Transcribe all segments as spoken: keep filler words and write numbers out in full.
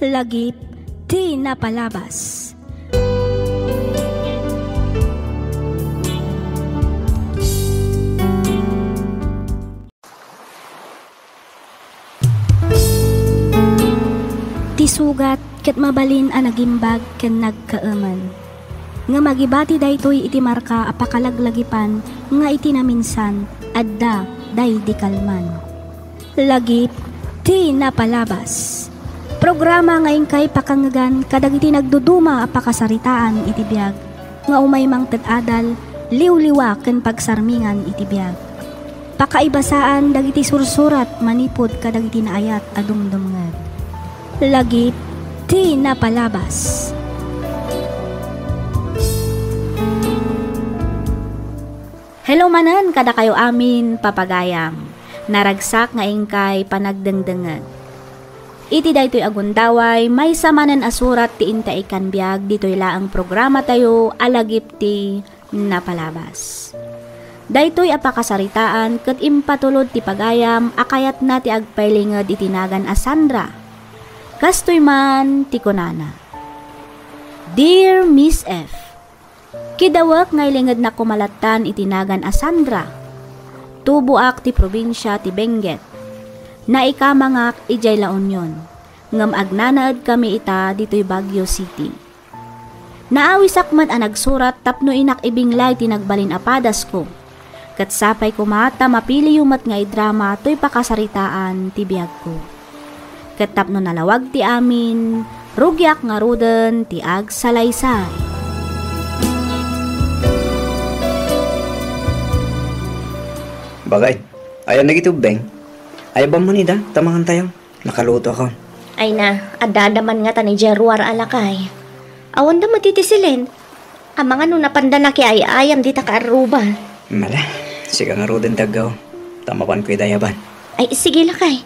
Lagip ti napalabas. Ti sugat ket mabalin a nagimbag ken nagkaeman. Ngem agibati daytoy iti marka a pakalaglagipan nga iti naminsan, adda daydi kalman. Lagip ti napalabas. Programa nga inkay pakangngegan kadagiti nagduduma a pakasaritaan iti biag nga umay mangted adal, liwliwa ken pagsarmingan iti biag. Pakaibasaan dagiti sursurat manipud kadagiti naayat a dumdumngeg. Lagip ti napalabas. Hello manen kadakayo amin, papagayam. Naragsak nga inkay panagdengdengngeg. Iti daytoy a gundaway, maysa manen a surat ti inta ikkan biag ditoy laeng programatayo a Lagip ti Napalabas. Daytoy a pakasaritaan ket impatulod ti pagayam a kayatna ti agpailinged iti nagan a Sandra. Kastoy man ti kunana, Dear Miss F, kidawek nga ilingednak koma lattan iti nagan a Sandra. Tuboak ti probinsia ti Benguet. Naikamangak idiay La Union, ngem agnanaedkami ita ditoy Baguio City. Naawisak met a nagsurat tapno inak ibinglay ti nagbalin a padasko. Ket sapay koma ta mapiliyo met nga idrama toy pakasaritaan ti biagko. Ket tapno nalawag ti amin, rugiak ngaruden ti agsalaysay. Bakit? Ayan dagiti ubbing? Ay, bamman ida, tamangan tayo. Nakaluto ako. Ay na, adda-adda man ngata ni Jeruar a lakay. Awan da met iti silin. Amangan no napanda nakiay-ayam dita kaarruba. Mala, sika ngaruden ti aggaw. Ta mapanko ida yaban. Ay, sige lakay.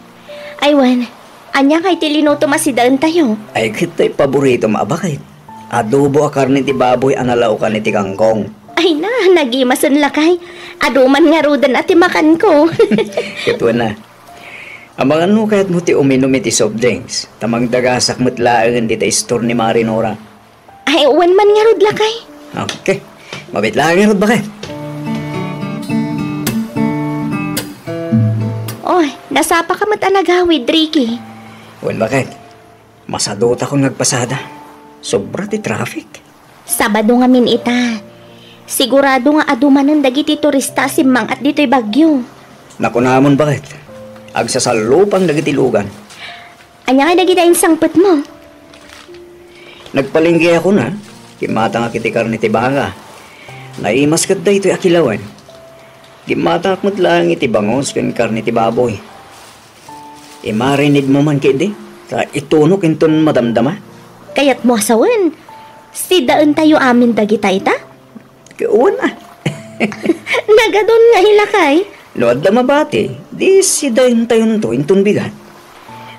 Ay wen, ania ngay ti linutom a sidaentayo? Ay, ket tay paboritom a bakit? Adobo a karne ti baboy a nalaokan iti kangkong. Ay na, nagimasen lakay. Adu man ngaruden a ti makanko. Ket wen na. Amangan no kayatmo ti uminum iti soft drinks, ta mangdagasak met laengen dita store ni Mari Nora. Ay, wen man ngarud lakay. Okay. Mabit laeng ngarud, bakit? Oh, nasapa ka met a nagawid, Ricky. Wen, bakit? Masadutakon nga agpasada. Sobra ti traffic. Sabado ngamin ita. Sigurado nga adu manen dagiti turista a simmang-at ditoy Baguio. Nakunamon, bakit? Agsasallupang dagiti lugan. Ania nga dagita insangpetmo? Nagpalengke ako na, kimmatangak iti karne ti baka. Naimas ket daytoy a kilawen. Kimmatangak met laeng iti bangus ken karne ti baboy. Imarinidmo man ketdi, ta itunok inton madamdama. Kayatmo a sawen, sidaentayo amin dagita ita? Wen a. Nagadun nga ilakay. No adda mabati, di sidaentayonto inton bigat.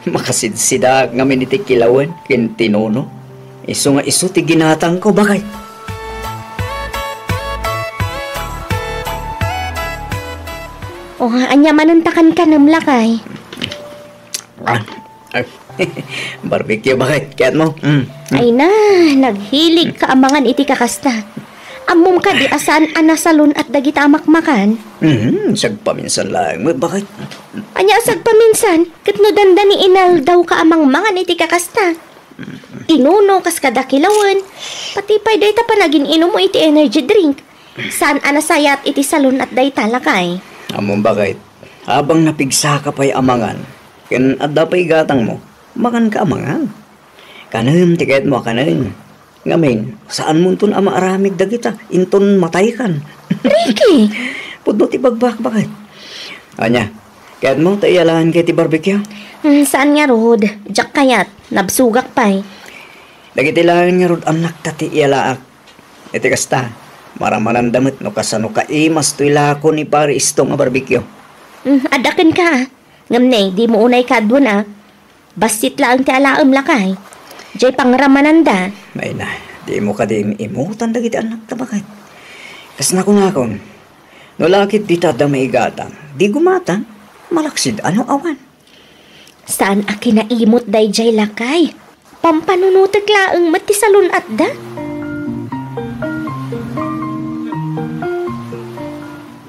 Makasidsidaak ngamin iti kilawen ken tinuno. Isu nga isu ti ginatangko, bakit? O, ania manen ta kankanem lakay? Ah, ay, barbecue, bakit? Kayatmo? Mm, mm. Ay na, naghilig ka amangan iti kakasta. Ammom kadi a saan a nasalun-at dagita a makmakan? Mhm, sagpaminsan laeng met, bakit? Ania a sagpaminsan? Ket no dandani inaldaw ka a mangmangan iti kakasta. Tinuno kas kada kilawen, pati pay dayta panagin-inom mo iti energy drink. Saan a nasayat iti salun-at dayta, lakay. Ammom, bakit? Habang napigsaka pay a mangan, ken adda pay gatangmo, manganka a mangan. Kanem ti kayatmo a kanem. Ngamin, saanmonton a maaramid dagita inton mataykan. Ricky! Pudno ti bagbakbaket. Ania, kayatmo ta iyalaanka iti barbecue? Hmm, saan ngarud. Diak kayat. Nabsogak pay. Dagiti laeng ngarud annakta ti iyalaak. Iti kasta, maramananda met no kasano kaimas toy lako ni Pare Istong a barbecue. Hmm, adda kenka. Ngem ne, dimo unay kaaduen a. Bassit laeng ti alaem, lakay. Diay pangramananda. Ay na, dimo kadi im-imutan dagiti annakta, bakit? Kas nakunakon, no lakit dita adda maigatang, di gumatang, malaksid a no awan. Saan a kinaimut daydiay, lakay? Pampanunotek laeng met ti salun-atda.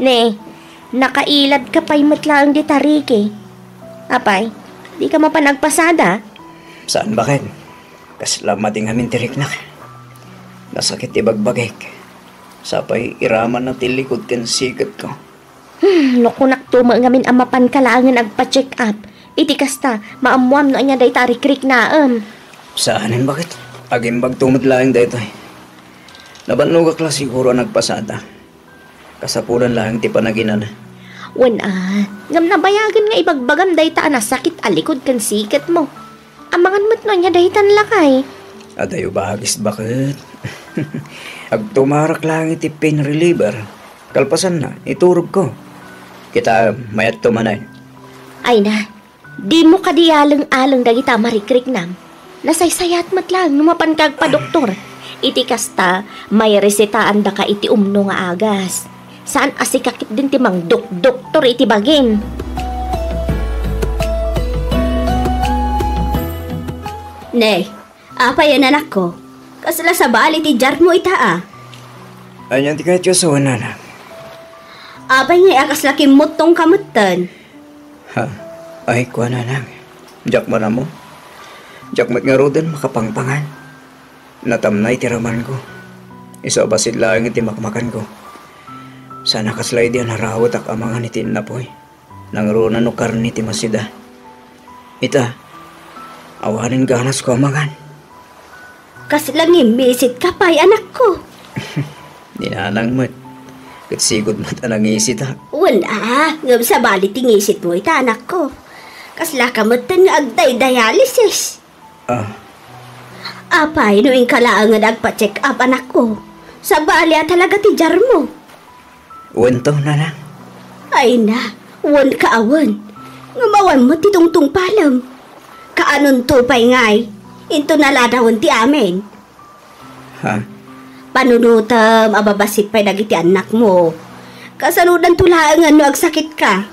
Ne, nakailadka pay met laeng dita, Ricky. Apay, dika mapan agpasada? Saan, baket? Kasla madi ngamin ti riknak. Nasakit ti bagbagik. Sapay iramanna ti likod ken siketko. Hmm, no kunakto met ngamin a mapanka laengen agpa-check up. Iti kasta, maammoam no ania dayta a rikriknaem. Saanen, baket? Agimbagto met laeng daytoy. Nabannogak la siguro a nagpasada. Kasapulan laeng ti panaginana. Wen a, ngem nabayagen nga ibagbagam dayta a nasakit a likod ken siketmo. Amangan met no ania daytan, lakay. Adayo bagis, baket. Agtumarak laeng iti pain reliever. Kalpasanna, iturogko. Kitaem, mayatto manen. Ay na, dimo kadi aleng-aleng dagita a marikriknam. Nasaysayaat met laeng no mapanka agpadoktor. Iti kasta, mairesetaandaka iti umno nga agas. Saan a sika ketdin ti mangdokdoktor iti bagim. Ne, apay a, anakko? Kasla sabali ti jarmo ita a? Ania ti kayatyo a sawen, nanang? Apay ngay a kasla kimmuttongka metten? Ha? Ay, kua, nanang. Diak man ammo. Diak met ngaruden makapangpangan. Natamnay ti ramanko. Isu a bassit laeng iti makmakanko. Saan a kasla idi a narawetak a mangan iti innapoy. Nangruna no karne ti masida. Ita, awanen ganasko a mangan. Kasla ngimmisit ka pay, anakko? Ni nanang met. Ket sigud met a nangisitak. Wen a, ngem sabali ti ngisitmo ita, anakko. Kasla ka metten nga agdaydialysis. Ah. Apay no inka laengen agpa-check up, anakko? Sabali a talaga ti jarmo. Wen to, nanang. Ay na, wen ka a wen. Ngem awan met ti tungtungpalem. Kaanonto pay ngay, into naladawen ti amin. Ha? Panunotem a babassit pay dagiti annakmo. Kasanodanto laengen no agsakitka?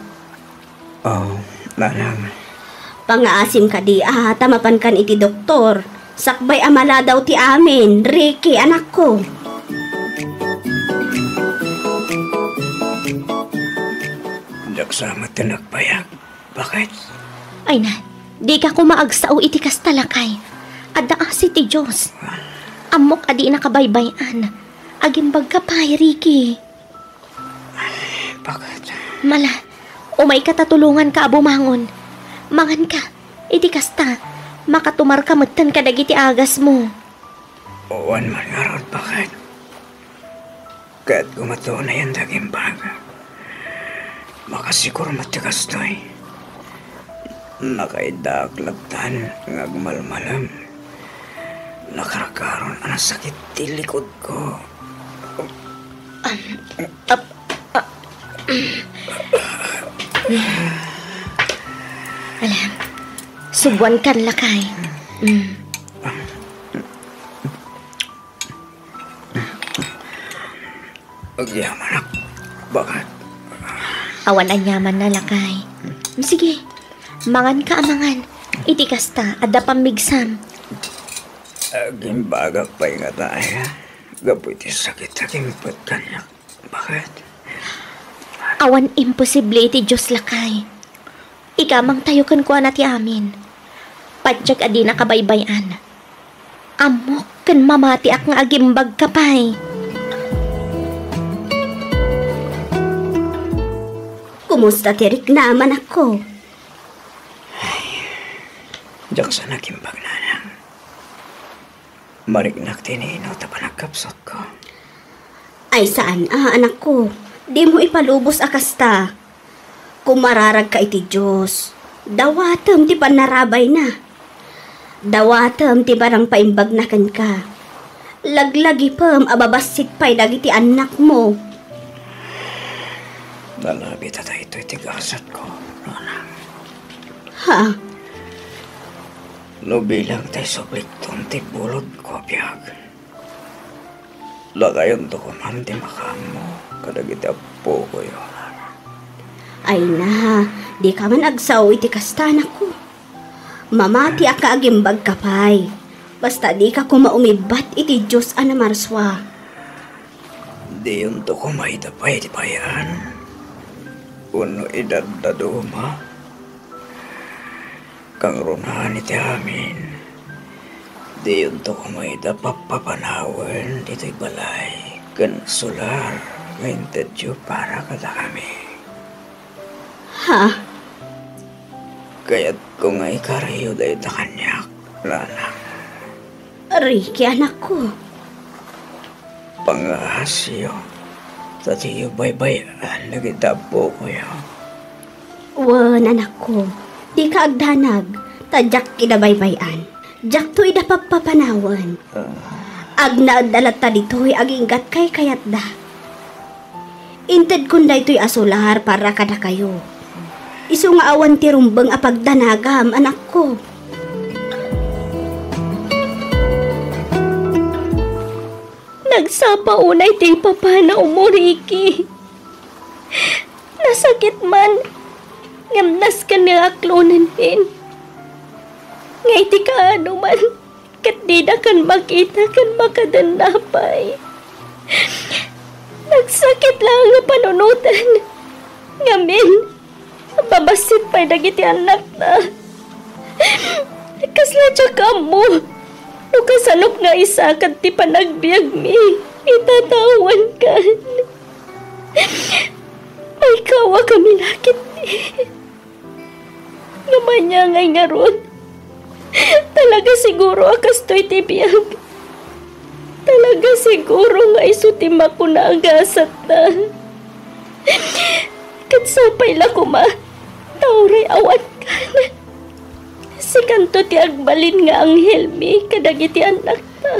Oh, nanang. Pangaasim kadi a ta mapankan iti doktor. Sakbay a maladaw ti amin, Ricky, anakko. Diak sa met ti nagbayag. Baket? Ay na, dika koma agsao iti kasta, lakay. Adda asi ti Dios. Ammok a di nakabaybay-an. Agimbagka pay, Ricky. Baket? Mala, umayka ta tulonganka a bumangon. Manganka, iti kasta, makatumarka metten kadagiti agasmo. Wen man ngarud, baket? Ket koma tunayen ti agimbag. Makasigur met ti kastoy. Nakaiddaak lattan nga agmalmalem. Nakarkaron a nasakit ti likudko. Um, ap-, ah, mm. Ala, subuankan, lakay. Mm. Agyamanak, baket? Awan aniamanna, lakay. Sige, manganka a mangan. Iti kasta, adda pammigsam. Agimbagak pay ngata aya gapu iti sakit a kimpet kaniak, baket? Awan imposible iti Dios, lakay. Igamangtayo kenkuana ti amin. Patiek a dina kabaybay-an. Ammok ken mamatiak nga agimbagka pay. Kumusta ti riknam, anakko? Ay, diak sa nagimbag, nanang. Mariknak ti nino ta panagkapsutko. Ay, saan a, anakko. Dimo ipalubos a kasta. Kumararagka iti Dios. Dawatem ti pannarabayna. Dawatem ti panangpaimbagna kenka. Laglagipem a babassit pay dagiti annakmo. Nalabit a daytoy ti gasatko, nanang. Ha? No bilang tay sublikton ti bulodko a biag, lakayonto koman ti makaammo kadagiti appokoyo. Ay na, dika man agsao iti kasta, anakko. Mamatiak nga agimbagka pay. Basta dika koma umibbat iti Dios a namarsua. Diyonto koma ita pay ti pay-an wenno idaddaduma. Kangrunan iti amin, diyonto koma ita pappapanawen ditoy balay ken solar nga intedyo para kadakami. Ha? Kayatko nga ikariyo dayta kaniak, nanang. Ricky, anakko. Pangaasiyo, ta diyo baybay-an dagiti appokoyo. Wen, anakko, dika agdanag, ta diak ida baybay-an. Diakto ida pappapanawen. Ah. Agnaedda latta ditoy aginggat kaykayatda. Intedkon daytoy a solar para kadakayo. Isu nga awan ti rumbeng a pagdanagam, anakko. Nagsapa unay ti ipapanaw mo, Ricky. Nasakit man, ngem nasken nga aklonen pin. Nga iti kaano man, ket didakan makita ken makadenna pay. Nagsakit laeng nga panunoten. Ngamin, mabassit pay dagiti annakta. Kasla diak ammo no kasanok nga isakad ti panagbiagmi ita tawenkan. Maikawakami la ketdi. Ngem ania ngay ngarud? Talaga siguro a kastoy ti biag. Talaga siguro nga isu ti makuna a gasatna. Ket sapay la koma, ta uray awankan. Sikanto ti agbalin nga anghelmi kadagiti annakta.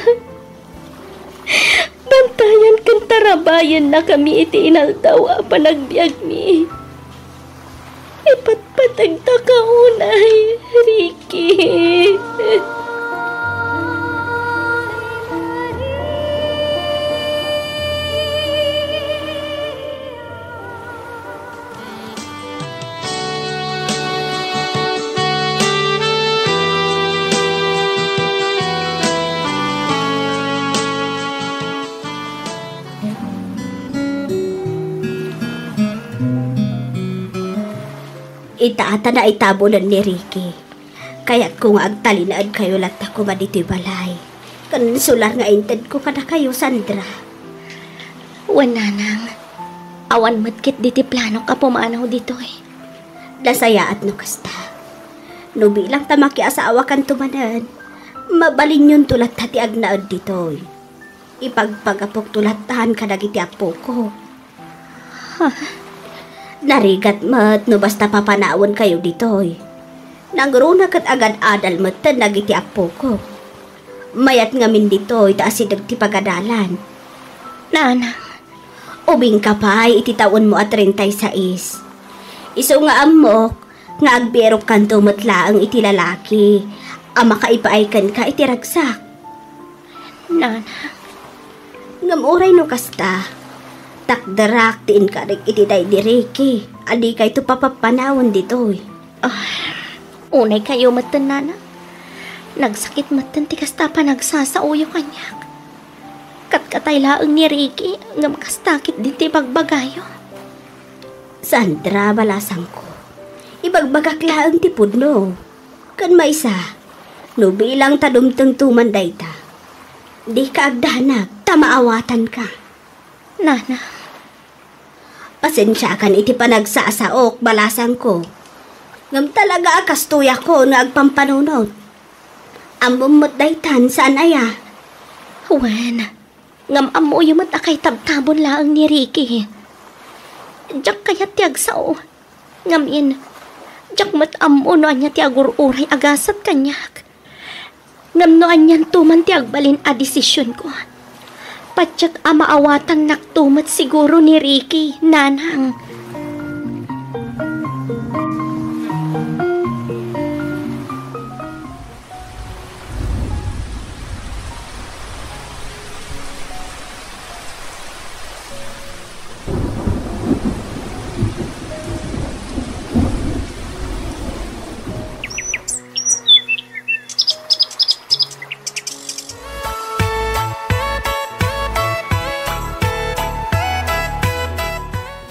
Bantayan ken tarabayennakami iti inaldaw a panagbiagmi. Ipatpategtaka unay, Ricky. Ita ta naitabunen ni Ricky. Kayatko nga agtalinaedkayo latta koma ditoy balay. Ken solar nga intedko kadakayo, Sandra. Wen, nanang. Awan met ketdi ti planok a pumanaw ditoy. Nasayaat no kasta. No bilang ta makiasawakanto manen, mabalinyonto latta ti agnaed ditoy. Ipagpagapokto lattan kadagiti appoko. Ha? Narigat met no basta papanawenkayo ditoy. Nangruna ket agad-adal metten dagiti appoko. Mayat ngamin ditoy ta asideg ti pagadalan. Nanang. Ubingka pay iti tawenmo a treinta y seis. Isu nga ammok nga agbirokkanto met laeng iti lalaki a makaipaay kenka iti ragsak. Nanang. Ngem uray no kasta, takderak ti inkarik iti daydi Ricky a dikayto papappanawen ditoy. Ah, unaykayo metten, nanang. Nagsakit metten ti kasta a panagsasaoyo kaniak. Katkatay laeng ni Ricky, ngem kasta ketdin ti ibagbagayo. Sandra, balasangko, ibagbagak laeng ti pudno. Ken maysa, no bilang ta dumtengto man dayta, dika agdanag ta maawatanka. Nana. Pasensiakan iti panagsasaok, balasangko. Ngem talaga a kastoyakon nga agpampanunot. Ammom met daytan, saan aya? Wen, ngem ammoyo met a kaitabtabon laeng ni Ricky. Diak kayat ti agsao. Ngamin, diak met ammo no ania ti agur-uray a gasat kaniak. Ngem no anianto man ti agbalin a desisionko, patiek a maawatannakto met siguro ni Ricky, nanang.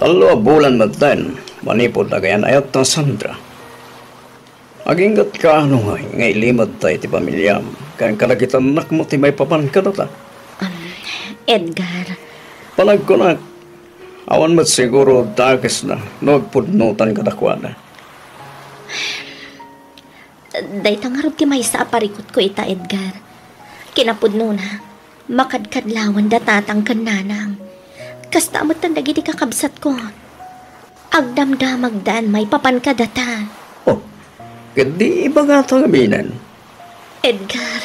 Tallo a bulan metten, manipud agayan-ayatta, Sandra. Aginggatka no nga ilimed ta iti pamiliam, ken kadagiti annakmo ti maipapan kadata. Um, Edgar. Panagkunak, awan met siguro dakesna no agpudnotan kadakuada. Dayta ngarud ti maysa a parikutko ita, Edgar. Kinapudnona, makadkadlawan da tatang ken nanang. Kasta metten dagiti kakabsatko. Agdamdamagdan maipapan kadata. Oh, ket di ibagata ngaminen. Edgar.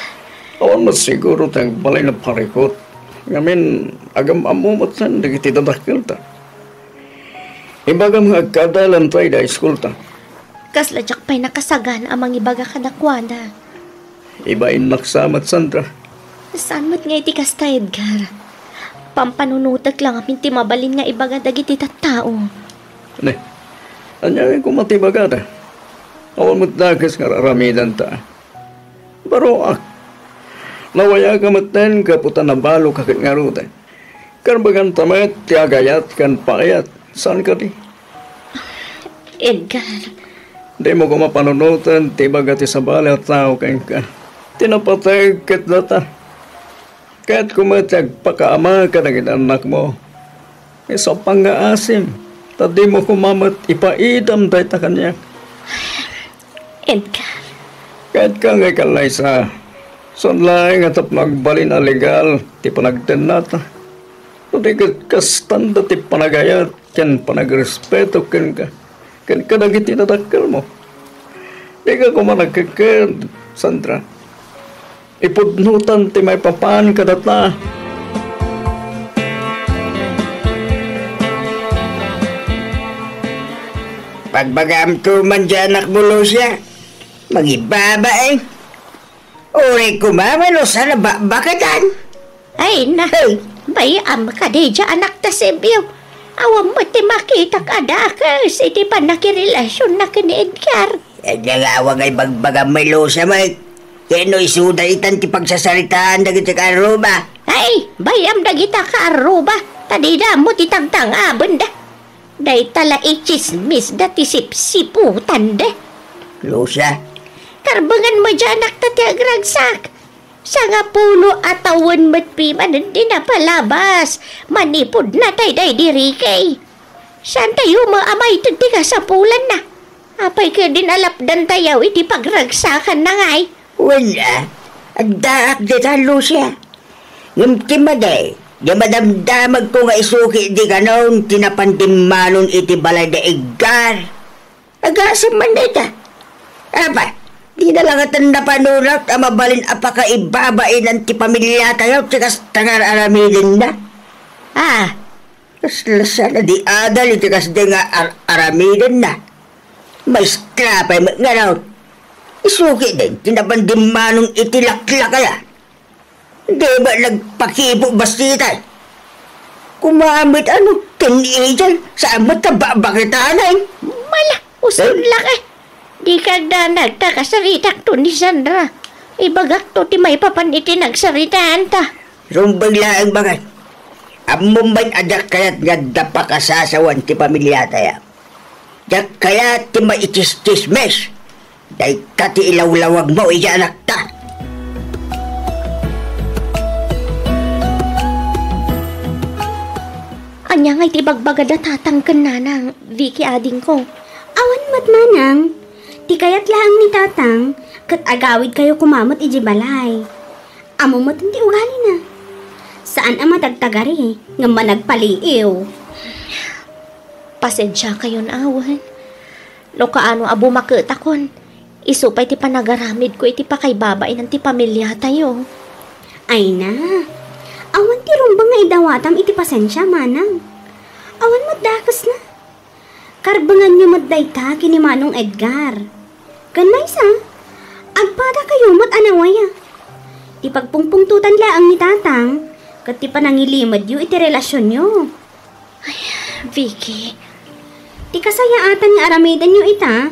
Awan met siguro ti agbalin a parikut. Ngamin, agam-ammo metten dagiti dadakkelta. Ibagam nga agkadalanta ida iskulta. Kasla diak pay nakasagana a mangibaga kadakuada. Ibainnak sa met, Sandra. Saan met nga iti kasta, Edgar? Pampanunotek la ngamin ti mabalin nga ibaga dagiti tattao. Ne, ania nga koma ti ibagada? Awan met dakes nga ar-aramidanta. Baroak. Nawayaka metten gapu ta nabaloka ket ngaruden. Karbenganta met ti agayat ken paayat. Saan kadi? Edgar. Dimo koma panunoten ti ibaga ti sabali a tao kenka. Ti napateg ket data. Kayatko met ti agpakaama kadagiti annakmo. Isu a pangngaasim, ta dimo koma met ipaidam dayta kaniak. Edgar. Kayatka nga ikallaysa. Saan laeng nga tapno agbalin a legal ti panagtennata. No di ket kastanda ti panagayat ken panagrespeto kenka, ken kadagiti nadakkelmo. Dika koma nagkekked, Sandra. Ipudnotan ti maipapan kadata. Pagbagaam to man di anakmo, Lucia. Mangibabain. Uray koma, mano, sana bakbaketan. Ay na, Hey. Bay-am kadi dia anak ta Sebio. Awan met ti makitak a dakes iti pannakirelasionna ken ni Edgar. Ania nga awan nga ibagbagam, Lucia, met? Ken no isuda itan ti pagsasaritaan dagiti kaarruba. Ay, bay-am dagita kaarruba, ta dida ammo ti tangtangabenda. Dayta la itsismisda ti sipsiputanda. Lucia. Karbengan met dia anakta ti agragsak. Sangapulo a tawen met piman di napalabas manipud natay daydi Ricky. Saantayo met a maited ti kasapulanna. Apay ketdin a lapdantayo iti pagragsakanna ngay? Wen a, addaak dita, Lucia. Ngem ti madi, di madamdamagko nga isu ketdi kanon ti napan dimmanon iti balay da Edgar. Agasem man dayta. Apa, dina la ngaten napanunot a mabalin a pakaibabainan ti pamiliatayo ti kasta nga ar-aramidenna? Ah, kasla saan a di adal iti kasdi nga ar-aramidenna. Maestra pay met ngarud. Isu ketdin ti napan dimmanon iti laklakayan. Di ba nagpakibo bastitay? Kumaamit ano, teenager, saan met ta bakbaketanay? Mala, uson Eh? laki. Di kagdanag ta kasaritakto ni Sandra. Ibagakto ti maipapan iti nagsaritaanta. Rumbeng laeng, baket. Ammom met a diak kayat nga adda pakasasawan ti pamiliatayo. Diak kayat ti maitsistsismis. Dayta ti ilawlawagmo iti anakta. Ania ngay ti ibagbagada tatang ken nanang, Vicky, adingko? Awan met, manang. Ti kayat laeng ni tatang, ket agawidkayo koma met iti balay. Ammo met ti ugalina. Saan a matagtagari, ngem managpaliiw. Pasensiakayon awen. No kaano a bumaketakon, isu pay ti panagaramidko iti pakaibabainan ti pamiliatayo. Ay na, awan ti rumbeng nga idawatam iti pasensia, manang. Awan met dakesna. Karbenganyo met dayta ken ni Manong Edgar. Ken maysa, agpadakayo met a nawaya. Ti pagpungpungtotan laeng ni tatang, ket ti panangilimedyo iti relasionyo. Ay, Vicky. Ti kasayaatan nga aramidenyo ita,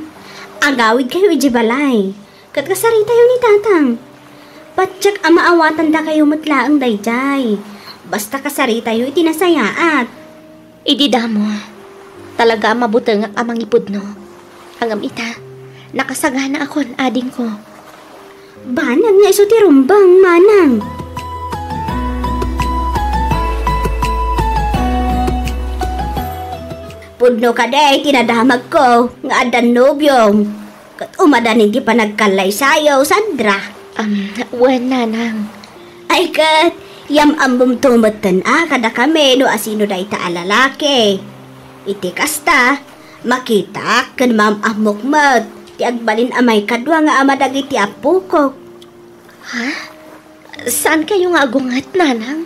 agawidkayo iti balay, ket kasaritayo ni tatang. Patiek a maawatandakayo met laeng daydiay. Basta kasaritayo iti nasayaat. Idi damo, Talaga a mabutengak a mangipudno. Ngem ita, nakasaganaakon, adingko. Banag nga isu ti rumbeng, manang. Pudno kadi ti nadamagko nga addan nobiom. Ket umadan iti panagkallaysayo, Sandra. Am, wen, nanang. Ay ket, yam-ammomto metten a kadakami no asino dayta a lalaki. Iti kasta, makitaak ken maam-ammok met ti agbalin a maikadua nga ama dagiti appokok. Ha? Saankayo nga agunget, nanang?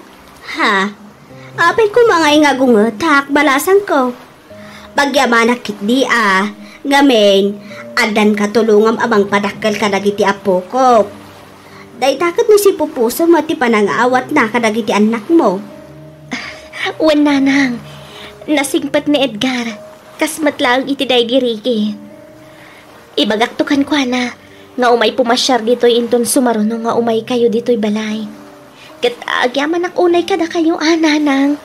Ha? Apay koma ngay nga agungetak, balasangko. Pagyamanak ketdi a, ngamin, addan katulongam a mangpadakkel kadagiti appokok. Dayta ket no sipupuso met ti panangaawatna kadagiti annakmo. Wen, nanang, nasingpet ni Edgar, kas met laeng iti daydi Ricky. Ibagakto kenkuana nga umay pumasiar ditoy inton sumaruno nga umaykayo ditoy balay. Ket agyamanak unay kadakayo a, nanang.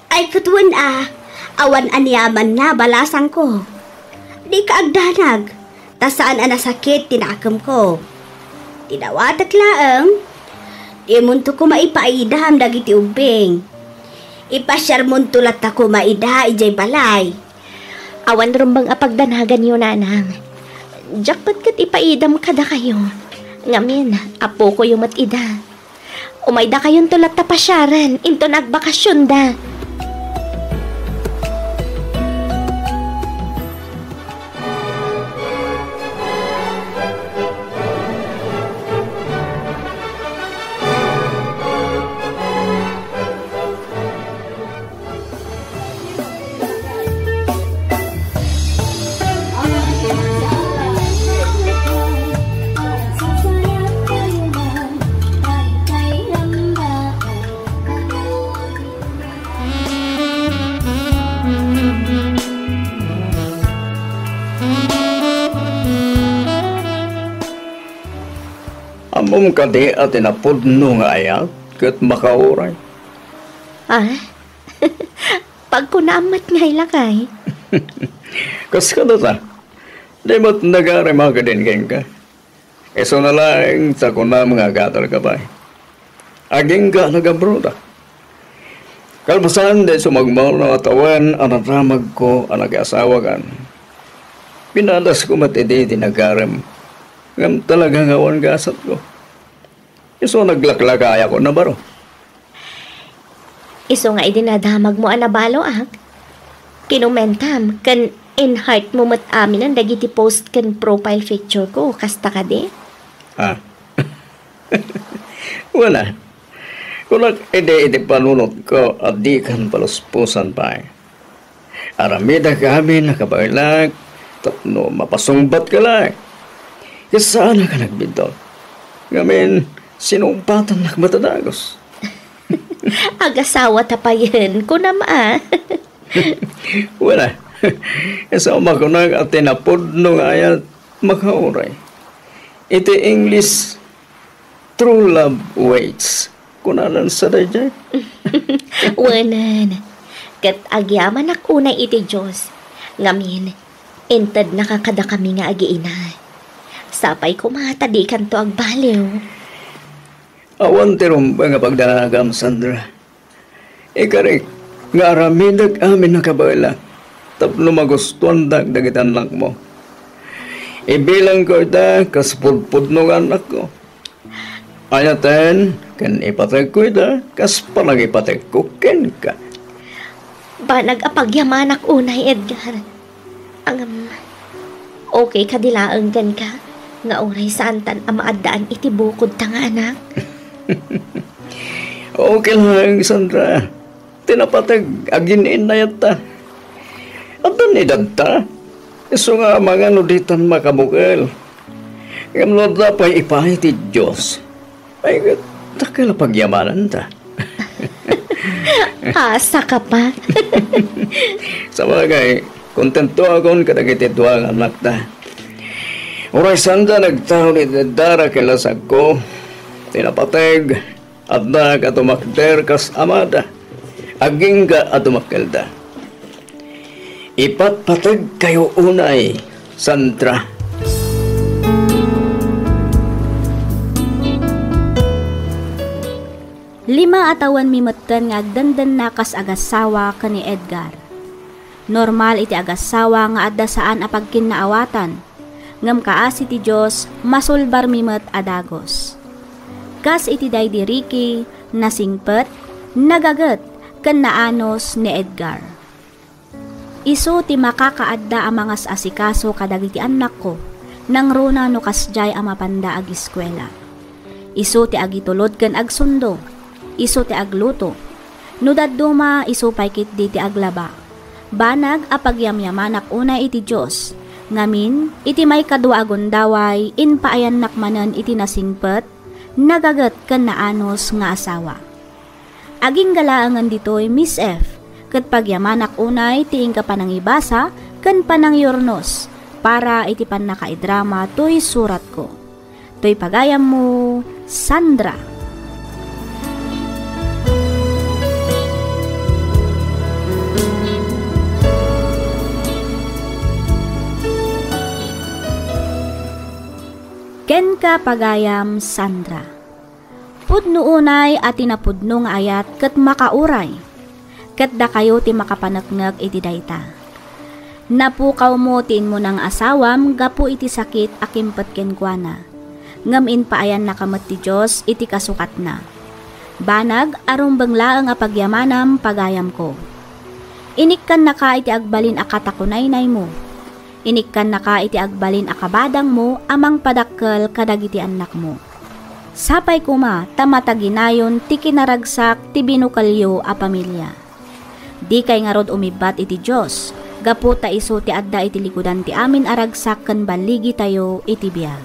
Ay, ket wen a, awan aniamanna, balasangko. Dika agdanag, ta saan a nasakit ti nakemko. Ti dawatek laeng, dimonto koma ipaidam dagiti ubbing. Ipasiarmonto latta koma ida idiay balay. Awan rumbeng a pagdanaganyo, nanang. Diak met ket ipaidam kadakayo. Ngamin, appokoyo met ida. Umaydakayonto latta pasiaren inton agbakasionda. Ammom kadi a ti napudno nga ayat ket makauray? Ah? Pagkunaam met ngay, lakay. Kas kadata, di met nagarem a kadin kenka. Isuna laeng ta kunam nga agadalka pay. Agingga a nagabroda. Kalpasan di sumagmamano a tawen a nadamagko a nakiasawakan, pinadasko met idi ti nagarem, ngem talaga nga awan gasatko. Isu a naglaklakayak a nabaro. Isu nga idi nadamagmo a nabaloak, kinomentam ken in-heart mo met aminen dagiti post ken profile picture ko, kasta kadi? Ah. Wala. Kunak idi iti panunotko a dikan paluspusan pay. Aramidek amin a kabaelak tapno mapasungbatka laeng. Ket saanak a nagbiddut. Ngamin, sinungbatannak met a dagus. Agasawata payen, kunam a. Wala. Isu a makunak a ti napudno nga ayat makauray. Iti English, "True love waits." Kunanan sa daydiay? Wenen. Ket agyamanak unay iti Dios. Ngamin, intednaka kadakami nga agiina. Sapay koma ta dikanto agbaliw. Awan ti rumbeng a pagdanagam, Sandra. Ikarik nga aramidek amin a kabaela tapno magustuandak dagiti annakmo. Ibilangko ida kas pudpudno nga annakko. Ayaten ken ipategko ida kas panangipategko kenka. Banag a pagyamanak unay, Edgar. Ngem, okay kadi laeng kenka nga uray saantan a maaddaan iti bukodta nga anak? Okay laeng, Sandra. Ti napateg, agin-innayatta. Addan edadta. Isu nga amangan no ditan makabukel. Ngem no adda pay ipaay ti Dios, ay, dakkel a pagyamananta. Asa ka pa? Sabagay, kontentoakon kadagiti dua nga annakta. Uray saanda nagtaud iti dara ken lasagko, ti napateg, adda ka tumakder kas amada. Agingga a tumakkelda. Ipatpategkayo unay, Sandra. Lima a tawenmi metten nga agdendennak kas agassawa ken ni Edgar. Normal iti agassawa nga adda saan a pagkinnaawatan, ngem kaasi ti Dios, masulbarmi met a dagus. Kas iti daydi Ricky, nasingpet, nagaget, ken naanus ni Edgar. Isu ti makakaadda a mangas-asikaso kadagiti annakko, nangruna no kasdiay a mapanda agiskuela. Isu ti agitulod ken agsundo, isu ti agluto. No dadduma, isu pay ketdi ti aglaba. Banag a pagyamyamanak unay iti Dios, ngamin, iti maikadua a gundaway, impaayannak manen iti nasingpet, nagaget ken naanus nga asawa. Agingga laengen ditoy, Miss F, ket pagyamanak unay ti inka panangibasa ken panangyurnos para iti pannakaidrama toy suratko. Toy pagayammo, Sandra. Kenka, pagayam, Sandra. Pudno unay a ti napudno nga ayat ket makauray. Ket dakayo ti makapaneknek iti dayta. Napukawmo ti immuna nga asawam gapu iti sakit a kimpet kenkuana. Ngem impaayannaka met ti Dios iti kasukatna. Banag a rumbeng laeng a pagyamanam, pagayamko. Inikkannaka iti agbalin a katakunaynaymo. Inikkannaka iti agbalin a kabadangmo a mangpadakkel kadagiti annakmo. Sapay koma ta mataginayon ti kinaragsak ti binukelyo a pamilia. Dikay ngarud umibbat iti Dios, gapu ta isu ti adda iti likudan ti amin a ragsak ken balligitayo iti biag.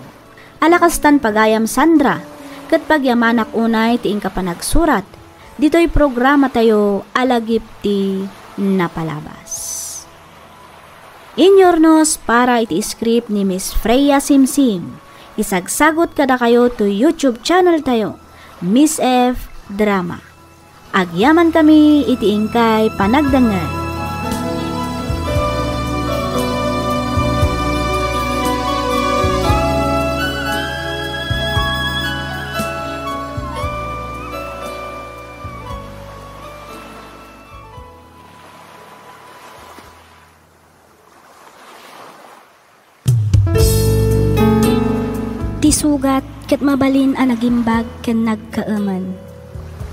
Ala kastan, pagayam Sandra, ket pagyamanak unay ti inka panagsurat ditoy programatayo a Lagip ti Napalabas. Inyurnos para iti script ni Miss Freya Simsim. Isagsagut kadakayo to YouTube channel tayo, Miss F Drama. Agyamankami iti inkay panagdengngeg. Ti sugat ket mabalin a nagimbag ken nagkaemen.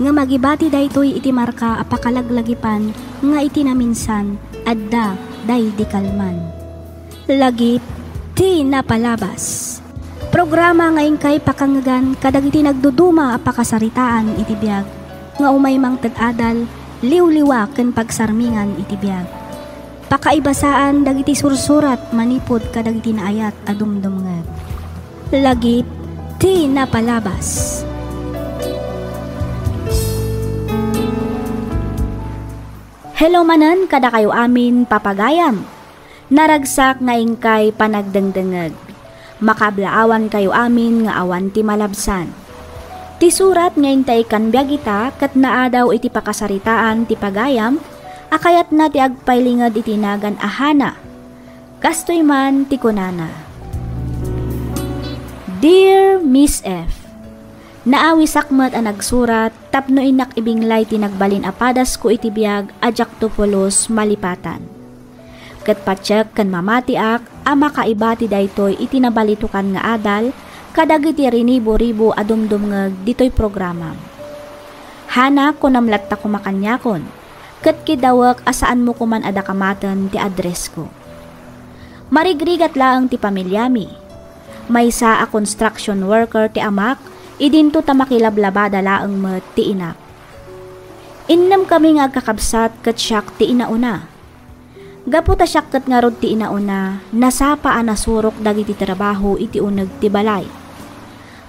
Ngem agibati daytoy iti marka a pakalaglagipan nga iti naminsan adda daydi kalman. Lagip ti Napalabas. Programa nga inkay pakangngegan kadagiti nagduduma a pakasaritaan iti biag nga umay mangted adal, liwliwa ken pagsarmingan iti biag. Pakaibasaan dagiti sursurat manipud kadagiti naayat a dumdumngeg. Lagip ti Napalabas. Hello manen kadakayo amin, papagayam. Naragsak nga inkay panagdengdengeg. Makablaawankayo amin nga awan ti malabsan. Ti surat nga inta ikkan biag ita ket naadaw iti pakasaritaan ti pagayam a kayatna ti agpailinged iti nagan a Hana. Kastoy man ti kunana, Dear Miss F, naawisak met a nagsurat tapno innak ibinglay ti nagbalin a padasko iti biag a diakto pulos malipatan. Ket patiek ken mamatiak a makaibati daytoy iti nabalitokan nga adal kadagiti rinibo-ribo a dumdumngeg ditoy programam. Hana, kunam latta koma kaniakon, ket kidawek a saanmo koman a dakamaten ti addressko. Marigrigat laeng ti pamiliami. Maysa a construction worker ti amak, idinto ta makilablabada laeng met ti inak. Innemkami nga agkakabsat ket siak ti inauna. Gapu ta siak ket ngarud ti inauna, nasapa a nasurok dagiti trabaho iti uneg ti balay.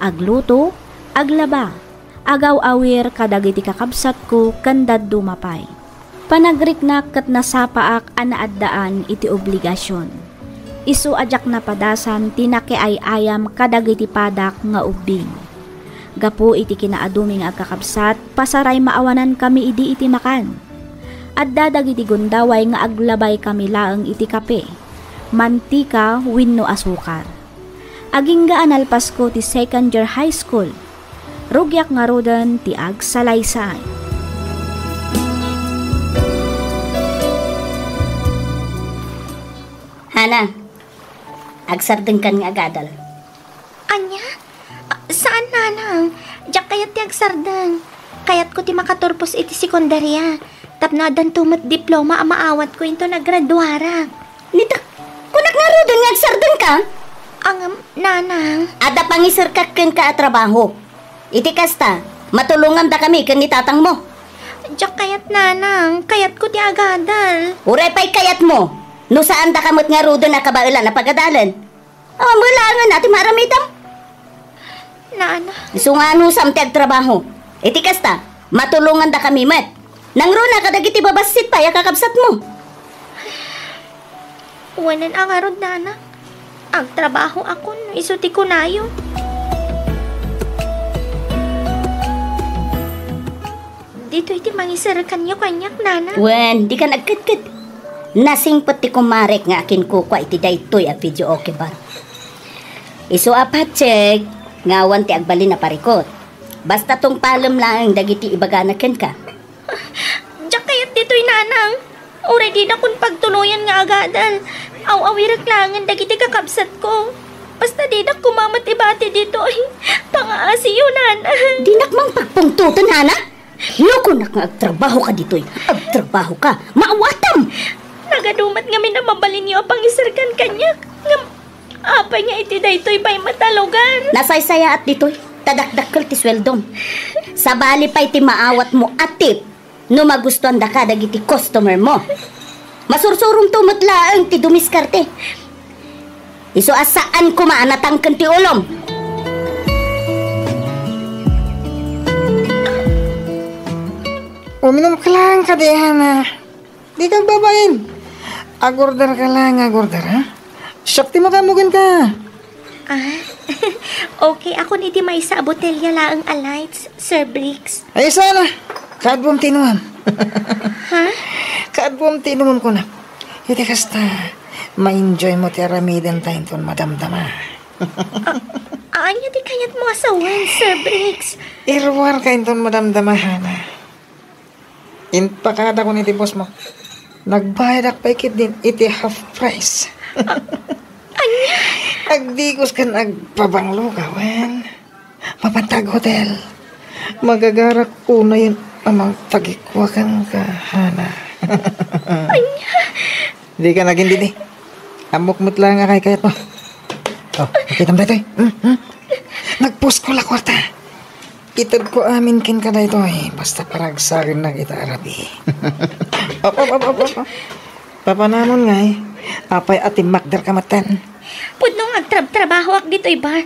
Agluto, aglaba, agaw-awir kadagiti kakabsatko ken dadduma pay. Panagriknak ket nasapaak a naaddaan iti obligasion. Isu a diak napadasan ti nakiay-ayam kadagiti padak nga ubbing. Gapu iti kinaadumi nga agkakabsat, pasaray maawanankami idi iti makan. Adda dagiti gundaway nga aglabaykami laeng iti kape, mantika wenno asukar. Agingga a nalpasko ti second year high school. Rugiak ngaruden ti agsalaysay. Hana, agsardengkan nga agadal. Ania? Ah, saan, nanang? Diak kayat ti agsardeng. Kayatko ti makaturpos iti sekundaria. Tapno addanto met diploma a maawatko inton agraduarak. Ni ta, kunak ngaruden nga agsardengka? Ngem, nanang. Adda pangiserkak kenka a trabaho. Iti kasta, matulongandakami ken ni tatangmo. Diak kayat, nanang. Kayatko ti agadal. Uray pay kayatmo, no saandaka met ngaruden a kabaelan a pagadalen. Awan met laengen a ti maaramidem. Nana. Isu nga anusam ti agtrabaho. Iti kasta, matulongandakami met. Nangruna kadagiti babassit pay a kakabsatmo. Wen a ngarud, nana. Agtrabahoakon, isu ti kunayo. Ditoy ti mangiserkanyo kaniak, nana. Wen, dikan agketket. Nasingpet ti kumarek nga akinkukua iti daytoy a videoke bar. Isu a patse nga awan ti agbalin a parikut. Basta tungpalem laeng dagiti ibagana kenka. Diak kayat ditoy, nanang. Uray dinakon pagtuloyan nga agadal, aw-awirek laengen dagiti kakabsatko. Basta dinak koma met ibati ditoy. Pangaasiyo, nana. Dinak man pagpungtoten, nana. No kunak nga agtrabahoka ditoy, agtrabahoka. Maawatam! Nagadu met ngamin a mabalinyo a pangiserkan kaniak. Ngem, apay nga iti daytoy pay met a lugar? Nasaysayaat ditoy, ta dakdakkel ti sueldom. Sabali pay ti maawatmo a tip no magustuandaka dagiti customer mo. Masursurongto met laeng ti dumiskarte. Isu a saan koma a natangken ti ulom. Uminumka laeng kadi, Hana. Dika agbabain. Agorderka laeng nga agorder, ha? Siak ti makaammo kenka. Ah? Okay, akon iti maysa a botelya laeng a lights, Sir Briggs. Ay, sana. Kaadwam ti inuam. Ha? Kaadwam ti inumam, kunak. Iti kasta, ma-enjoy mo ti aramidenta inton madamdama. A-, ania ti kayatmo a sawen, Sir Briggs? Iruarka inton madamdama, Hana. Impakadakon iti boss mo. Nagbayadak pay ketdin iti half price. A-, ania? Agdigos ken agpabanglo ka, wen? Mapanta ag-hotel. Magagarak unayen a mangtagikua kenka, Hana. Ania? Dika nagindidi. Ammok met laeng a kaykayatmo. Oh, makitam daytoy. Hmm, hmm. Nagpusko la kuarta. Itedko amin kenka daytoy, basta paragsakennak ita a rabii. Op, op, op, op, op. Papanamon ngay, apay a timmakderka metten? Pudno nga agtrabtrabahoak ditoy bar.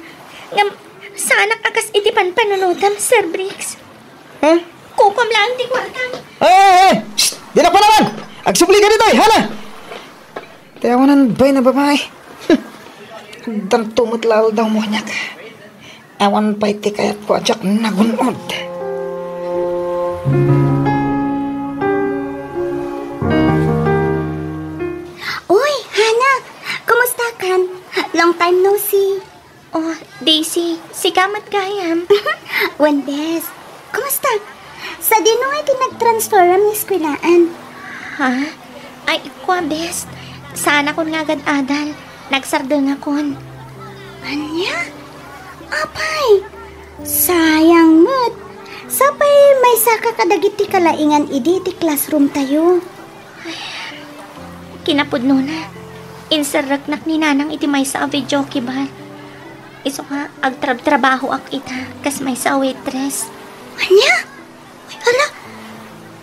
Ngem, saanak a kas iti panpanunotam, Sir Briggs. Ha? Kukuam laeng ti kuartam. Ay, ay, ay! Shh! Dinak panawan! Agsubli ka ditoy, Hana! Ti awanan bain a babai. Addanto met la aldawmo kaniak. Awan pay ti kayatko a diak nagun-od. Uy, Hana! Kumustakan? Long time no see. Oh, Daisy, sika met gayam. Wen, bes. Kumusta? Sadino ngay ti nagtransferam nga eskuelaan? Ha? Ay, kua, bes. Saanakon nga agad-adal. Nagsardengakon. Ania? Apay, sayang met. Sapay maysaka kadagiti kalaingan idi ti classroom tayo. Kinapudnona, inserreknak ni Nanang iti maysa a videoke bar. Isu nga, agtrabtrabahoak ita, kas maysa a waitress. Ania? Ay, ala,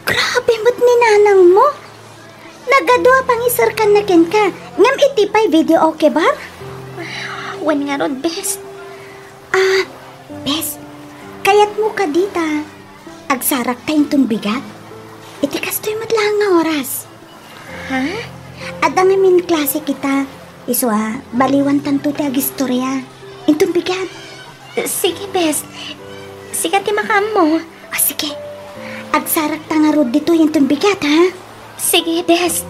grabe met ni Nanang mo. Nagadu a pangiserkanna kenka, ngem iti pay videoke bar? Wen ngarud, bes. Ah, bes, kayatmo kadi ta agsarakta inton bigat? Iti kastoy met laeng nga oras. Ha? Adda ngamin klase kita. Isu a, baliwantanto ti agistorya. Inton bigat. Sige, bes. Sika ti makaammo. O, sige. Agsarakta ngarud ditoy inton bigat, ha? Sige, Bes.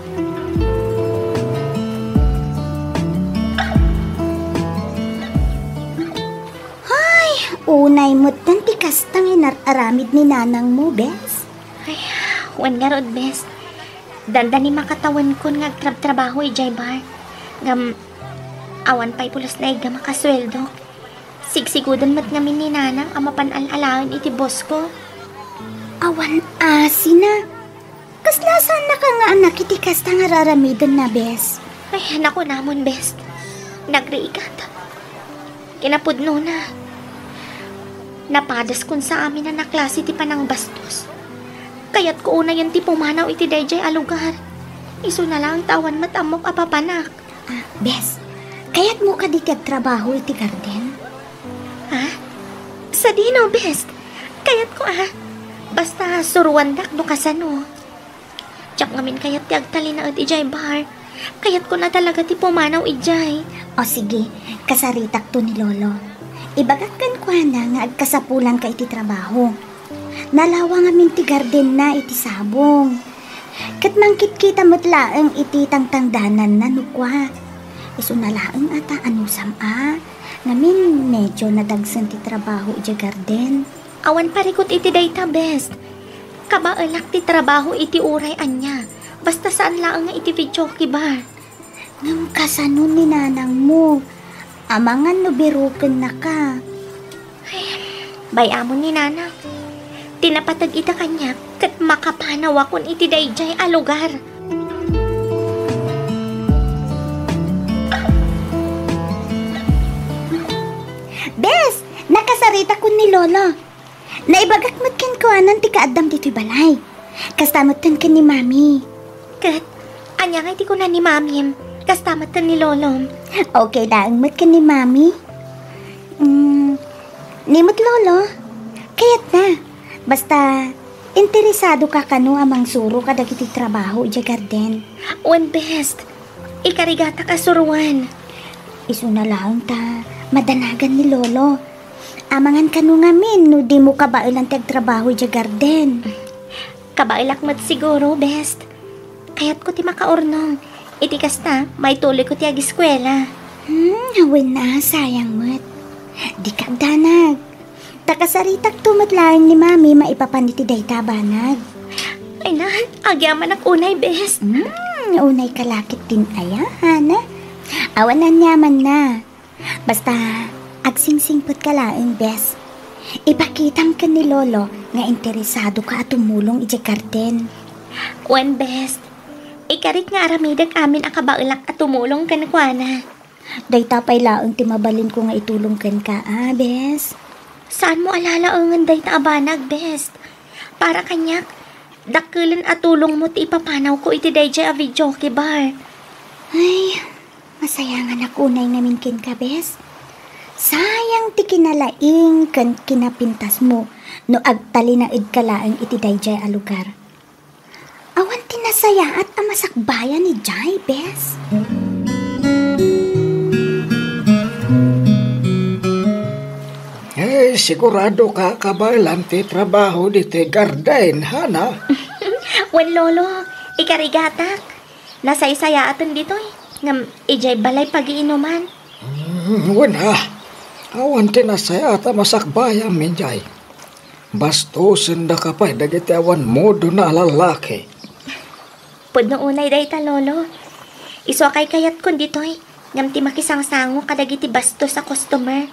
Ay, unay met ti kasta nga inar-aramid ni nanangmo, Bes. Ay, wen ngarud, Bes. Dandani makatawenkon nga agtrabtrabaho idiay bar. Ngem, awan pay pulos naigga makasueldo. Sigsiguden met ngamin ni nanang a mapan al-alaen iti bosko. Awan asina. Kasla saannaka nga anak iti kasta nga raramidenna, Bes? Ay, nakunamon, Bes. Nagrigat. Kinapudnona, napadaskon sa amin a naklase ti panangbastos. Kayatko unayen ti pumanaw iti daydiay a lugar. Isuna laeng ta awan met ammok a papanak. Ah, Bes, kayatmo kadi ti agtrabaho iti garden? Ha? Sadino, Bes? Kayatko, ah. Basta suruandak no kasano. Diak ngamin kayat ti agtalinaed idiay bar. Kayatko na talaga ti pumanaw idiay. O sige, kasaritakto ni Lolo. Ibagak kenkuana nga agkasapulanka iti trabaho. Nalawa ngamin ti gardenna iti sabong. Ket mangkitkita met laeng iti tangtangdananna no kua. Isuna laeng a ta anusam a. Ngamin, medyo nadagsen ti trabaho idiay garden. Awan parikut iti dayta, Bes. Kabaelak ti trabaho iti uray ania. Basta saan laeng nga iti videoke bar. Ngem kasano ni nanangmo? Amangan no birukennaka. Ay, bay-amon ni nanang. Ti napateg ita kaniak, ket makapanawakon iti daydiay a lugar. Bes, nakasaritakon ni Lolo. Naibagak met kenkuana ti kaaddam ditoy balay. Kasta met ken ken ni Mami. Ket, ania nga iti kuna ni Mamim? Kasta met ken ni Lolom. Okay laeng met ken ni Mami. Mm, ni met Lolo, kayatna. Basta, interesado ka kano a mangsuro kadagiti trabaho idiay garden? Wen, Bes. Ikarigatak a suroan. Isuna laeng ta madanagan ni Lolo. Amangan kano ngamin no dimo kabaelan ti agtrabaho idiay garden. Kabaelak met siguro, Bes. Kayatko ti makaurnong. Iti kasta, maituloyko ti agiskuela. Hmm, wen a, sayang met. Dika agdanag. Ta kasaritakto met laeng ni Mami maipapan iti dayta a banag. Ay na, agyamanak unay, Bes. Hmm, unay ka la ketdin aya, Hana? Awan aniamanna. Basta, agsingsingpet ka laeng, Bes. Ipakitam ken ni Lolo nga interesado ka a tumulong idiay garden. Wen, Bes. Ikarik nga aramidek amin a kabaelak a tumulong kenkuana. Dayta pay laeng ti mabalinko nga itulong kenka, a, Bes. Saanmo a lalaengen dayta a banag, Bes. Para kaniak, dakkelen a tulongmo ti ipapanawko iti daydiay a videoke bar. Ay, masayanganak unay ngamin kenka, Bes. Sayang ti kinalaing ken kinapintasmo no agtalinaedka laeng iti daydiay a lugar. Awan ti nasayaat a masakbayan idiay, Bes? Eh, sigurado ka kabaelan ti trabaho ditoy garden, Hana? Wen, Lolo, ikarigatak. Nasaysayaaten ditoy, ngem idiay balay pagiinuman. Mm, wen a. Awan ti nasayaat a masakbayam idiay. Bastosendaka pay dagiti awan mudona a lallaki. Pudno unay dayta, Lolo. Isu a kaykayatkon ditoy, ngem ti makisangsango kadagiti bastos a customer.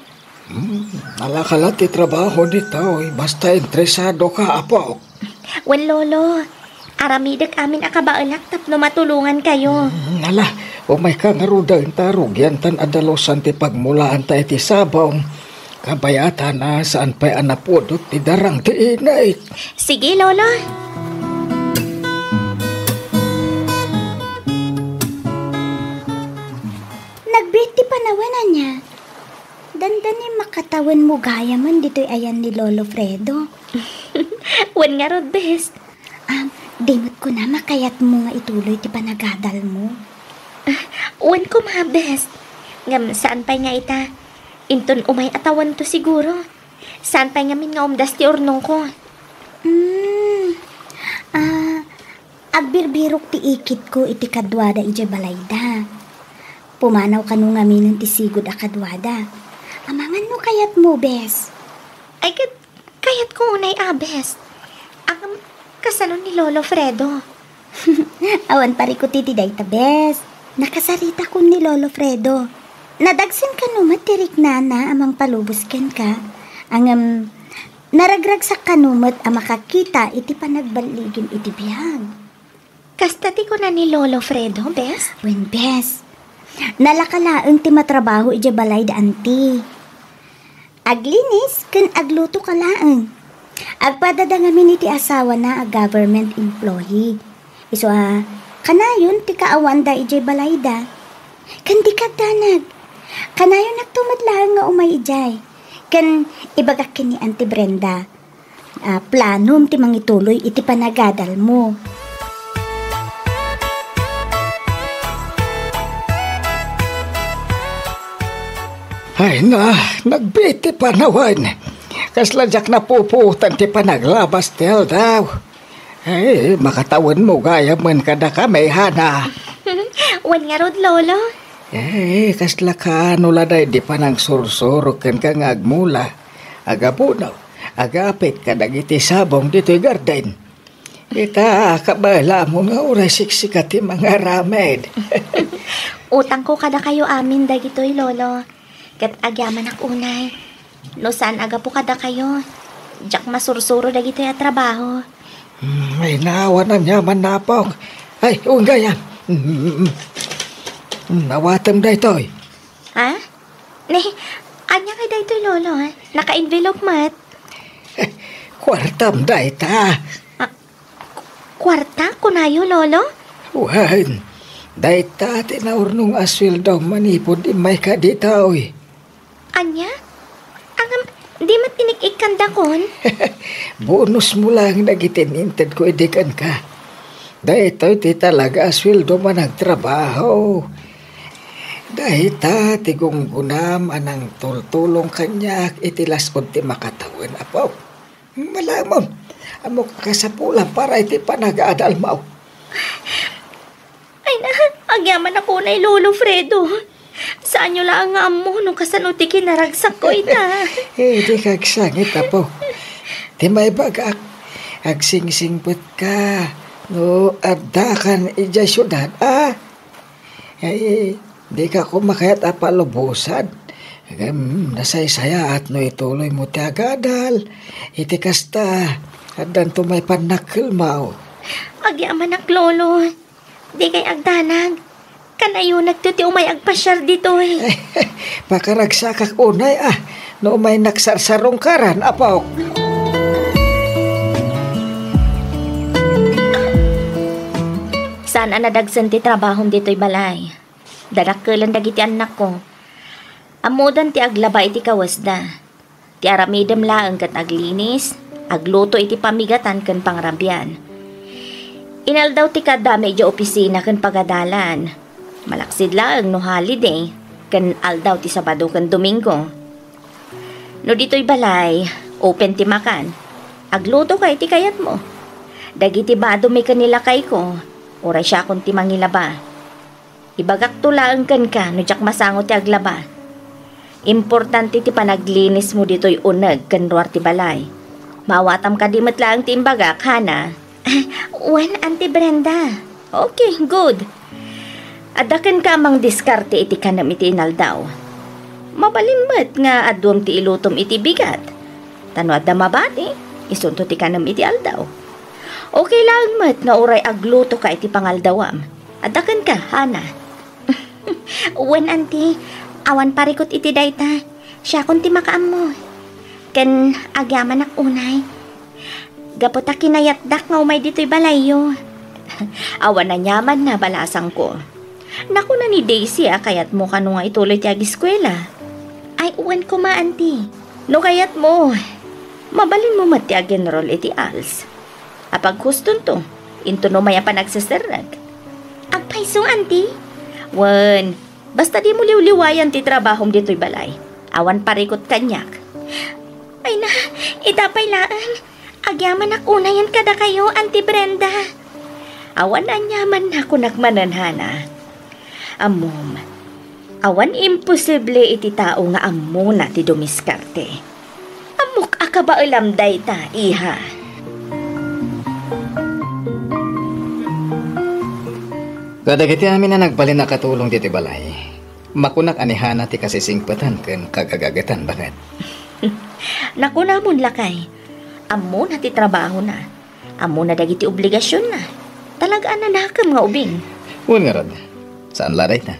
Hmm, alakala ti trabaho ditoy, basta interesado ka, apo. Wen, Lolo, aramidek amin a kabaelak tapno matulongan kayo. Hmm, ala, umayka ngaruden ta rugiantan a dalusan ti pagmulaanta iti sabong. Kabayatan a saan pay a napudot ti darang ti init. Sige, Lolo. Nagbiit ti panawen, ania? Dandani makatawenmo gayamen ditoy ayan ni Lolo Fredo. Wen ngarud, Bes. Ah, di met kunam a kayatmo nga ituloy ti panagadalmo. Wen koma, Bes. Ngem saan pay nga ita. Inton umay a tawenko siguro. Saan pay ngamin nga umdas ti urnongko. Hmm. Ah, Agbirbirok ti ikitko iti kaduada idiay balayda. Pumanaw kano ngaminen ti sigud a kaduada. Amangan no kayatmo, bes. Ay, ket kayatko unay a, bes. Ngem, kasano ni Lolo Fredo? Awan parikut iti dayta, bes. Nakasaritakon ni Lolo Fredo. Nadagsen kano met ti riknana a mangpalubos kenka. Ngem, naragragsak kano met a makakita iti panagballigim iti biag. Kasta ti kuna ni Lolo Fredo, bes? Wen, bes. Nalaka laeng ti matrabaho idiay balay da anti. Aglinis ken agluto ka laeng. Agpadada ngamin iti asawana a government employee. Isu a, kanayon ti kaawanda idiay balayda. Ken di kagdanag. Kanayonakto met laeng nga umay idiay. Ken ibagak ken ni Auntie Brenda. Ah, planom ti mangituloy iti panagadalmo. Ay na, nagbiit ti panawen. Kasla diak napupuotan ti panaglabas ti aldaw. Ay, makatawenmo gayam kadakami, Hana. Wen ngarud, Lolo? Eh, kasla kaano la daydi panangsursuro kenka nga agmula, agabuno, agapit kadagiti sabong ditoy garden. Ita, kabaelamon nga uray siksika ti mangaramid. Utangko kadakayo amin dagitoy, Lolo. Ket agyamanak unay. No saan a gapu kadakayo, diak masursuro dagitoy a trabaho. Hmm, ay, naawan aniaman, Apok. Ay, unggayam. Hmm, awatem daytoy. Ha? Ne, ania kay daytoy, Lolo, ha? Naka-envelope met. Kuartam dayta. Ah, ku-, kuarta, kunayo, Lolo? Wen, dayta ti naurnong a sueldo manipud immayka ditoy. Ania? Ngem, di met inik-ikkandakon? Bonusmo laeng dagiti intedko idi kenka. Daytoy ti talaga a sueldo managtrabaho. Dayta ti gunggonam a nangtultulong kaniak iti las-ud ti makatawen, Apo. Malaemon, ammok a kasapulan para iti panagadalmo. Ay na, agyamanak unay, Lolo Fredo. Saanyo laeng nga ammo no kasano ti kinaragsakko ita. Eh, di ka agsangit, Apo. Ti maibagak, agsingsingpetka no addakan idiay siudad, a? Ay, di ka koma kayat a palubosan. Ngem, nasaysayaat no ituloymo ti agadal. Iti kasta, addanto may pannakkelmaw. Agyamanak, Lolo. Di kay agdanag. Kanayonakto ti umay agpasiar ditoy. Pakaragsakak unay, a, no umay naksarsarungkaran, Apok. Saan a nadagsen ti trabahom ditoy balay. Dadakkelen dagiti annakko. Ammodan ti aglaba iti kawesda. Ti aramidem laeng ket aglinis, agluto iti pamigatan ken pangrabian. Inaldaw ti kaadami idiay opisina ken pagadalan. Malaksid laeng no holiday, ken aldaw ti Sabado ken Domingo. No ditoy balay, open ti makan. Aglutoka iti kayatmo. Dagiti badomi ken ni lakayko, uray siakon ti mangilaba. Ibagakto laeng kenka no diak masango ti aglaba. Importante ti panaglinismo ditoy uneg ken ruar ti balay. Maawatam kadi met laeng ti imbagak, Hana? Wen, Auntie Brenda. Okay, good. Adda kenka a mangdiskarte iti kanem iti inaldaw. Mabalin met nga aduem ti ilutom iti bigat. Ta no adda mabati, isunto ti kanem iti aldaw. Okay laeng met nga uray aglutoka iti pangaldawam. Adda kenka, Hana? Wen, Auntie. Awan parikut iti dayta. Siakon ti makaammo. Ken agyamanak unay. Gapu ta kinayatdak nga umay ditoy balayyo. Awan aniaman a balasangko. Nakuna ni Daisy a kayatmo kano nga ituloy ti agiskuela. Ay, wen koma, Auntie. No kayatmo, mabalinmo met ti ag-enroll iti als. Apaghustonto, intono mayapan agseserrek. Agpayso, Auntie? Wen, basta dimo liwliwayan ti trabahom ditoy balay. Awan parikut kaniak. Ay na, ita pay laeng. Agyamanak unayen kadakayo, Auntie Brenda. Awan aniamanna kunak manen, Hana. Ammom, awan imposible iti tao nga ammona ti dumiskarte. Ammok a kabaelam dayta, iha. Kadagiti amin a nagbalin a katulong ditoy balay, makunak a ni Hana ti kasisingpetan ken kagagagetan, baket. Nakunamon, lakay, ammona ti trabahona. Ammona dagiti obligasionna. Talaga a nanakem nga ubing. Wen ngarud, saan la dayta.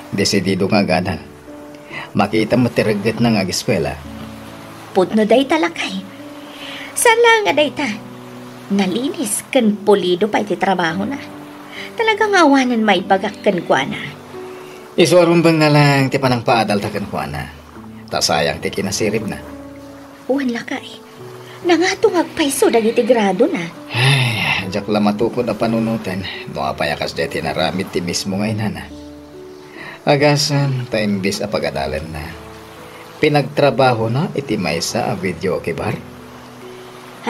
Desidido nga agadal. Makita met ti reggetna nga ageskuela. Pudno dayta, lakay. Saan laeng a dayta, nalinis ken pulido pay ti trabahona. Talaga nga awanen maibagak kenkuana. Isu a rumbengna laeng ti panangpaadalta kenkuana. Ta sayang ti kinasiribna. Wen, lakay. Nangato nga agpayso dagiti gradona. Ay, diak la matukod a panunoten no apay a kasdiay ti inaramid ti mismo nga inana. Agasem ta imbes a pagadalenna, pinagtrabahona iti maysa a videoke bar.